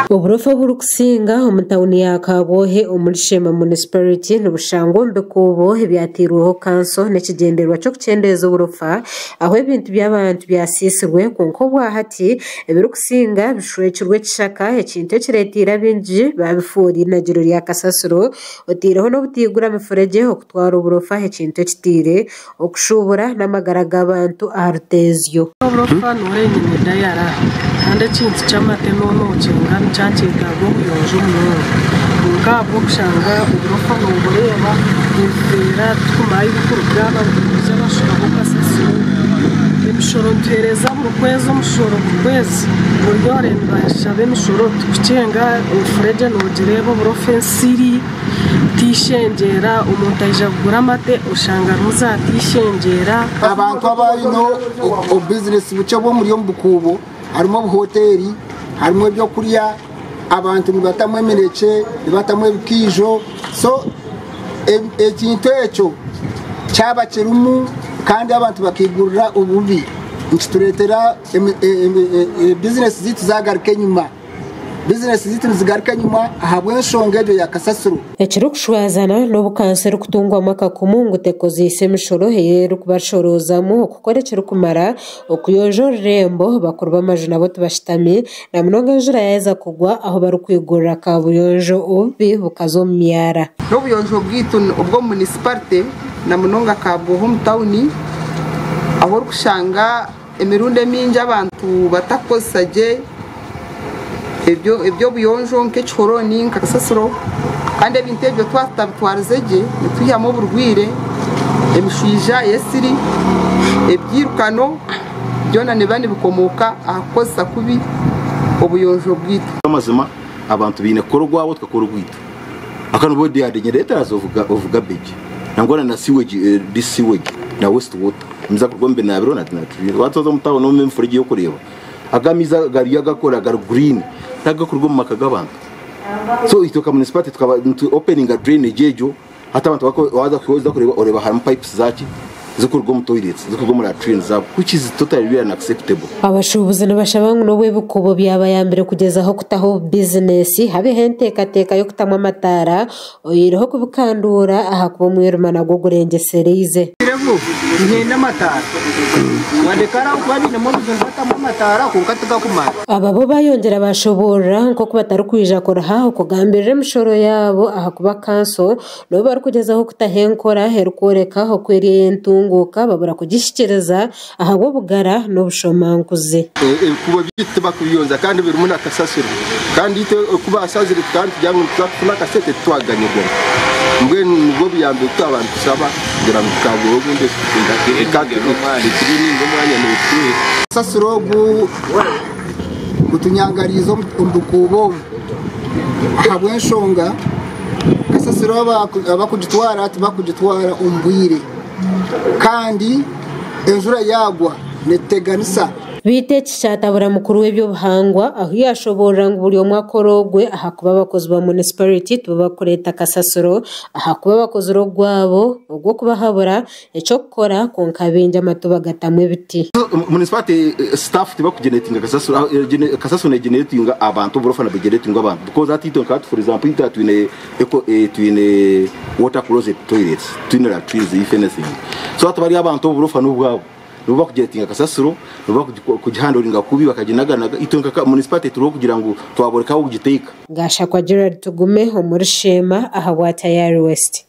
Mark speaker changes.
Speaker 1: Oburofa oburikusinga omu tauni ya Kabwohe omuri Sheema Munisiparite nibushangwa omu bikuubo ebyateirweho kanso n'ekigyendererwa ky'okukyendeeza oburofa ahu ebintu by'abantu byasiisirwe kwonka obwahati ebirikusinga bishwekirwe ekishaka ekintu ekireeteire abaingi baabifuura einagiro rya kasasiro oteireho n'obutaigura mifuregye okutwara oburofa ekintu ekiteire okushuubura n'amagara g'abantu aha ruteezyo.
Speaker 2: Oburofa nooreeba nyine dayara kandi ekintu ky'amate noona nikyo nikyetaaga obuyonjo munonga kwonka ahabw'okushanga oburofa noobureeba obuveera turikumanya ahu burikuruga babuguza bashukaho kasasiro emishoro nituheereza buri kwezi omushoro buri kwezi buri oreeba nibashaba emishoro tukukyenga efuregye noogireeba oburofa ensiri Tishengyera, omuntu aija kugura amate oshanga harimu za tishengyera.
Speaker 3: Abantu abaine obubizinesi bukye obw'omuri omu bukuubo harimu obuhoteeri, harimu ebyokurya, abantu nibatamu eminekye, nibatamu ebikaijo so ekintu ekyo kyaba kirimu kandi abantu bakaigurira obubi nikitureetera bizinesi zaitu zagaruka enyima. Bizinesi zaitu nizigaruka enyima ahabw'enshonga egyo ya kasasiro.
Speaker 1: Ekirikushwazana n'obu kanso erikutungwamu akakumu ngu tekozeise emishoro ei erikubashoroozamu okukora ekirikumara okuyonja orurembo, bakuru b'amaju nabo tibashutami na munonga enjura yaaheza kugwa ahu barikwigurira kaabuyonjo obubi bukaza omu myara.
Speaker 4: N'obuyonjo bwaitu obw'omu munisiparite na munonga Kabwohe omu tawuni ahu orikushanga Emirundi emingi abantu batakukozesa gye eby'obuyonjo nk'ekihorooni nka kasasiro kandi ebintu ebyo twaba tutabitwarize gye nitwihamu oburwaire, emishwija y'esiri, ebyirukano byona nibiba nibikomooka aha kukozesa kubi obuyonjo bwaitu.
Speaker 5: Amazima abantu baine kukora ogwabo tukakora ogwaitu. They are the of garbage nangwa na sewage this sewage na waste water niza kuruga omu binaabiro na na waza omu town omu emifuregye y'okureeba aga amaizi gariyo agakora gari green tagakuruga omu maka g'abantu so itwe nka municipality tukaba nitu openinga drainage egyo hati abantu waza kureeba oreeba harimu pipes zaki zikuruga omu toilets zikuruga omu latrines zaabo which is totally really unacceptable.
Speaker 1: Abashuubuzi nibashaba ngu n'obu ebikuubo byabayambire kugyezaho kutaho bizinesi, habeho enteekateeka y'okutamu amataara oyihireho kubikanduura ahakuba omwirima nagwo gurengyesereize.
Speaker 6: Ngu nihenda amataara wadde kare ahabw'okuba bainemu obuzibu nibatamu amataara kwonka tigakumara.
Speaker 1: Aba bo bayongyera bashoboorora nk'oku batarikwija kuriha okugambirira emishoro yaabo ahakuba kanso N'obu barikugyezaho kutaho enkora erikworeka oku eri ey'entunguuka, babura kugihikiriza ahabw'obugara n'obushomankuzi.
Speaker 7: Ebikuubo byaitu tibakubiyonja kandi birimu na kasasiro kandi itwe oku baashazire tukaba nitugira ngu nituza kufuna akasente titwaganyirwamu mbwenu nibwo buyambi obu twaba nitushaba kugira ngu tukagura obundi ekiriininga omwanya neetuhwera.
Speaker 3: Kasasiro ogu gutunyangariize omu bikuubo omu ahabw'enshonga Kasasiro abakugitwara tibakugitwara omu bwire kandi enjura yaagwa netuteganisa.
Speaker 1: Beitu eki kyatabura mukuru w'eby'obuhangwa ahu yashoboorora ngu buri omwe akore ogwe ahakuba abakozi ba munisiparite tibo bakureeta kasasiro ahakuba bakozire ogwabo ogw'okubahabura eky'okukora kwonka baingi amatu bagatamu ebiti.
Speaker 5: Municipality staff tibakugeneratinga kasasiro, kasasiro negeneratinga abantu oburofa nibugeneratingwa abantu because hati itwe nka hati for example itwe twine eco twine water closet toilets twine latrines if anything so hati bari abantu oburofa nobwabo nibo bakugeneratinga kasasiro nibo bakugihandoringa kubi bakaginaganaga itwe nka municipality turiho kugira ngu twaboreka ahu kugiteeka.
Speaker 1: Gashakwa Gerald Tugume omuri Sheema ahabwa Tayari West.